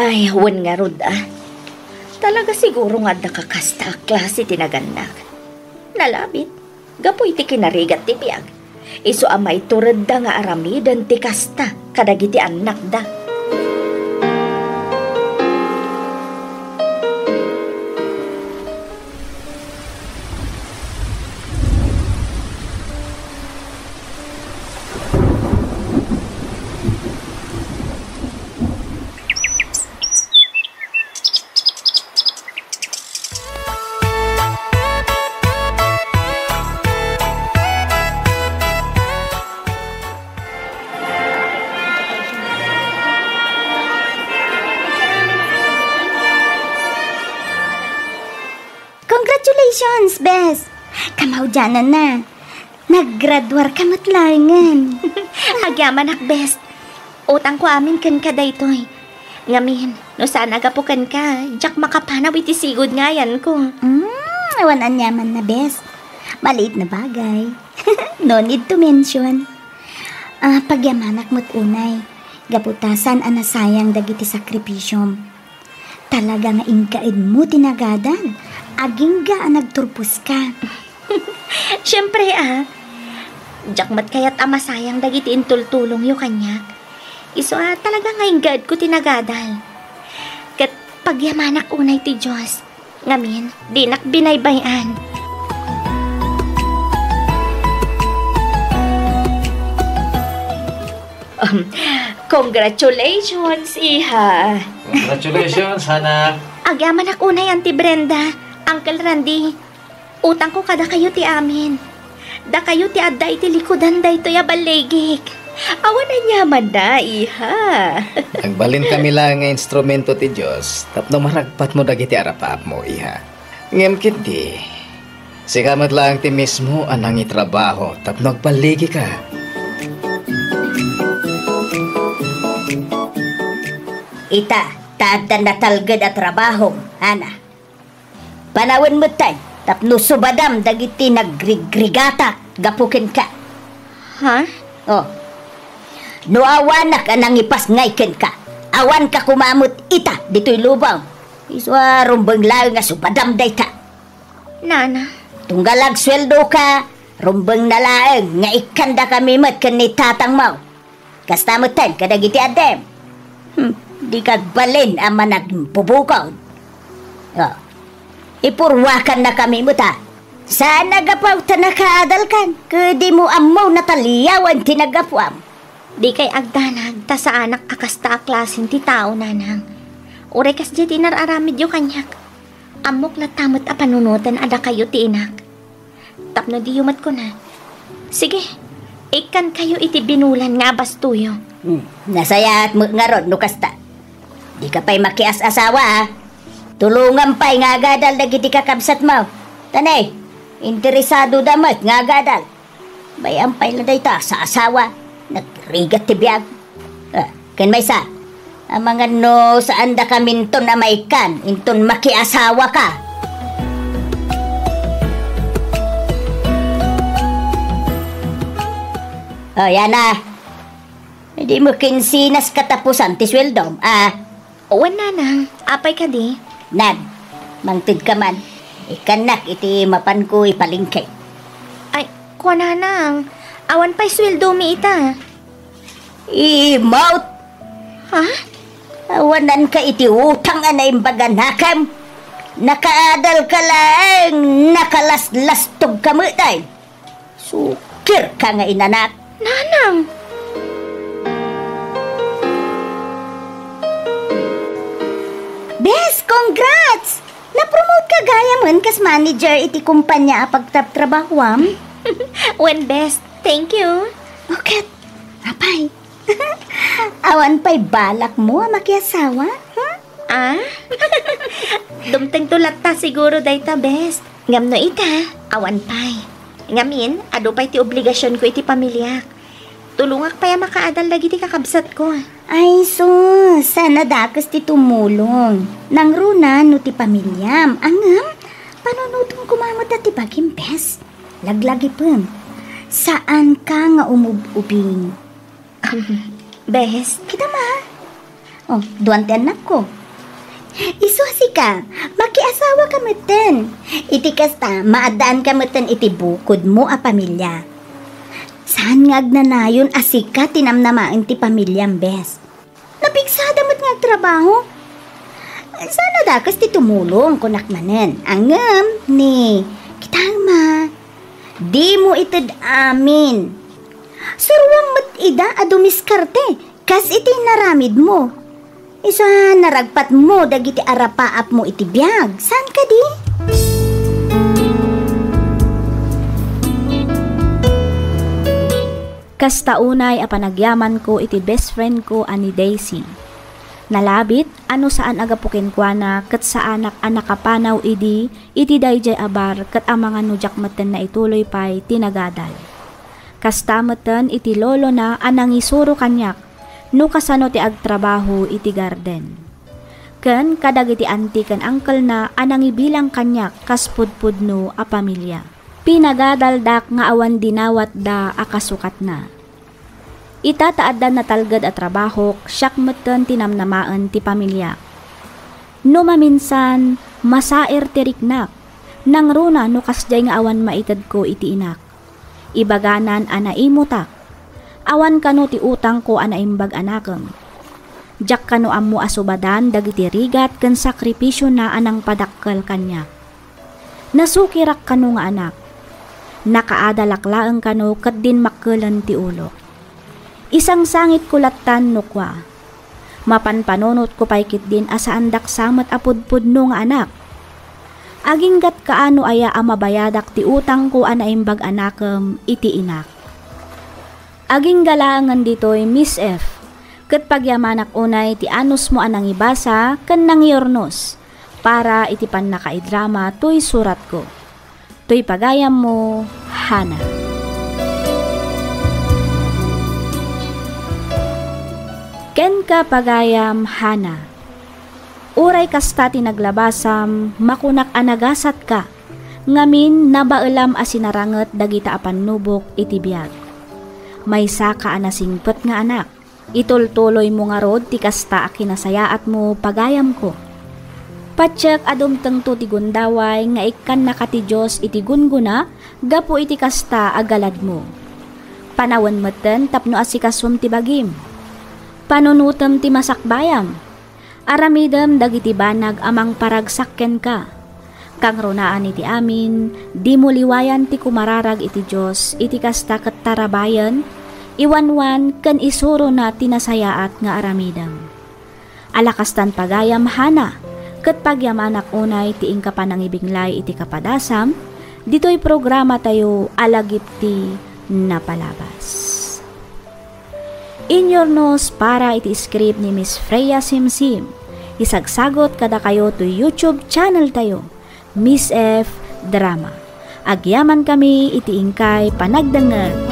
Ay, wen ngarud a. Talaga siguro nga adda kakasta a klase ti nagannak. Nalabit. Gapu iti kinarigat ti biag, isu a maituredda nga aramiden ti kasta kadagiti annakda. Congratulations, bes! Kamaudiananna. Naggraduarka met laengen. Agyamanak, bes. Utangko amin kenka daytoy. Ngamin, no saan a gapu kenka, diak makapanaw iti sigud nga ayanko. Mm, awan aniamanna, bes. Maliit na bagay. No need to mention. Ah, pagyamanak met unay. Gapu ta saan a nasayang dagiti sakripisiom. Talaga nga inkaedmo ti nagadal, agingga a nagturposka. Siempre, a. Diak met kayat a masayang dagiti intultulongyo kaniak. Isu a talaga nga inkaedko ti nagadal. Ket pagyamanak unay ti Dios. Ngamin, dinak binaybay-an. Um, congratulations, iha. Congratulations, anak. Agyamanak unay, Auntie Brenda, Uncle Randy. Utangko kadakayo ti amin. Dakayo ti adda iti likudan daytoy a balligik. Awan aniamanna, iha. Nagbalin kami laeng nga instrumento ti Dios tapno maragpatmo dagiti arap-apmo, iha. Ngem ketdi, sika met laeng ti mismo a nangitrabaho tapno agballigika. Ita, ta adda natalged a trabahom, Hana. Panawen metten tapno subadam dagiti nagrigrigatak gapu kenka. Ha? Oh. No awanak a nangipasngay kenka, awanka koma met ita ditoy lubong. Isu a rumbeng laeng nga subadam dayta. Nana. Tunggal agsueldoka, rumbengna laeng nga ikkandakami met ken ni tatangmo. Kasta metten kadagiti addem. Hmm, dika agbalin a managimbubukod. Oh. Ipurruakannakami met a. Saan a gapu ta nakaadalkan, ket dimo ammo nataliawan ti naggapuam. Dikay agdanag ta saanak a kasta a klasen ti tao, nanang. Uray kasdiay ti inar-aramidyo kaniak. Ammok latta met a panunoten a dakayo ti inak. Tapno diyo met kuna, sige, ikkankayo iti binulan nga abastoyo. Hmm, nasayaat met ngarud no kasta. Dika pay makias-asawa, a. Tulongam pay nga agadal dagiti kakabsatmo. Ta ne, interesadoda met nga agadal. Bay-am pay la dayta a saasawa, nagrigat ti biag. Ah, ken maysa, amangan no saandakaminton a maikkan inton makiasawaka. O, yana. Dimo kinsinas katapusan ti sueldom, a? Wen, nanang, apay kadi? Nan, mangtedka man. Ikkannak iti mapanko ipalingke. Ay, kuananang, awan pay sueldomi ita. Imawt! Ha? Awananka iti utang a naimbag a nakem. Nakaadalka laeng, nakalaslastogka met ay. Sukirka nga inanak. Nanang! Bes, congrats! Napromote ka gayamen kas manager iti kumpanya a pagtrabtrabahuam? Wen, Bes, thank you. O ket, apay, awan pay balakmo a makiasawa? Hmm? Ah? Dumtengto latta siguro dayta, Bes. Ngem no ita, awan pay. Ngamin, adu pay ti obligasionko iti pamiliak. Tulongak pay a makaadal dagiti kakabsatko. Ay sus, saan a dakes ti tumulong. Nangruna no ti pamiliam. Ngem, panunotem koma met ti bagim, Bes. Laglagipem. Saanka nga umub-ubing. Bes? Kita ma. O, duan ti annakko. Isu a sika, makiasawaka metten. Iti kasta, maaddaanka metten iti bukodmo a pamilya. Saan nga agnanayon a sika ti namnamaen ti pamiliam, Bes? Napigsada met nga agtrabaho. Saan a dakes ti tumulong, kunak manen. Ngem ni, kita ma. Dimo ited amin. Suruam met ida a dumiskarte, kas iti naramidmo. Isu a naragpatmo dagiti arapaapmo iti biag. Saan kadi? Kasta unay a panagyamanko iti best friendko a ni Daisy. Nalabit a no saan a gapu kenkuana ket saanak a nakapanaw idi iti daydiay a bar ket amangan no diak metten naituloy pay ti nagadal. Kasta metten iti lolona a nangisuro kaniak no kasano ti agtrabaho iti garden. Ken kadagiti anti ken angkelna a nangibilang kaniak kas pudpudno a pamilya. Pinagadaldak nga awan dinawatda a kasukatna. Ita ta adda natalged a trabahok, siak metten ti namnamaen ti pamiliak. No maminsan, masaer ti riknak, nangruna no kasdiay nga awan maitedko iti inak. Ibaganan a naimutak. Awan kano ti utangko a naimbag a nakem. Diak kano ammo a subadan dagiti rigat ken sakripisiona a nangpadakkel kaniak. Nasukirak kano nga anak. Nakaadalak laeng kano ket dinmakkelen ti ulok. Isangsangitko lattan no kua. Mapanpanunotko pay ketdin a saandak sa met a pudpudno nga anak. Aginggatka no aya a mabayadak ti utangko a naimbag a nakem iti inak. Agingga laengen ditoy, Miss F, ket pagyamanak unay ti anusmo a nangibasa ken nangiurnos para iti pannakaidrama toy suratko. Toy pagayammo, Hana. Kenka, pagayam, Hana. Uray kasta ti naglabasam, makunak a nagasatka, ngamin nabaelam a sinaranget dagita a pannubok iti biag. Maysaka a nasingpet nga anak. Itultuloymo ngarud ti kasta a kinasayaatmo, pagayamko. Patiek a dumtengto ti gundaway nga ikkannaka ti Dios iti gunggona gapu iti kasta a galadmo. Panawen metten tapno asikasom ti bagim. Panunotem ti masakbayam. Aramidem dagiti banag a mangparagsak kenka. Kangrunaan iti amin, dimo liwayan ti kumararag iti Dios iti kasta ket tarabayen, iwanwan, ken isurona ti nasayaat nga aramidem. Ala kastan pagayam, Hana, ket pagyamanak unay ti inka panangibinglay iti kapadasam, ditoy programatayo a Lagip ti Napalabas. Inyurnos para iti script ni Miss Freya Simsim. Isagsagot kadakayo toy YouTube channel tayo, Miss F Drama. Agyaman kami iti inkay panagdengngeg.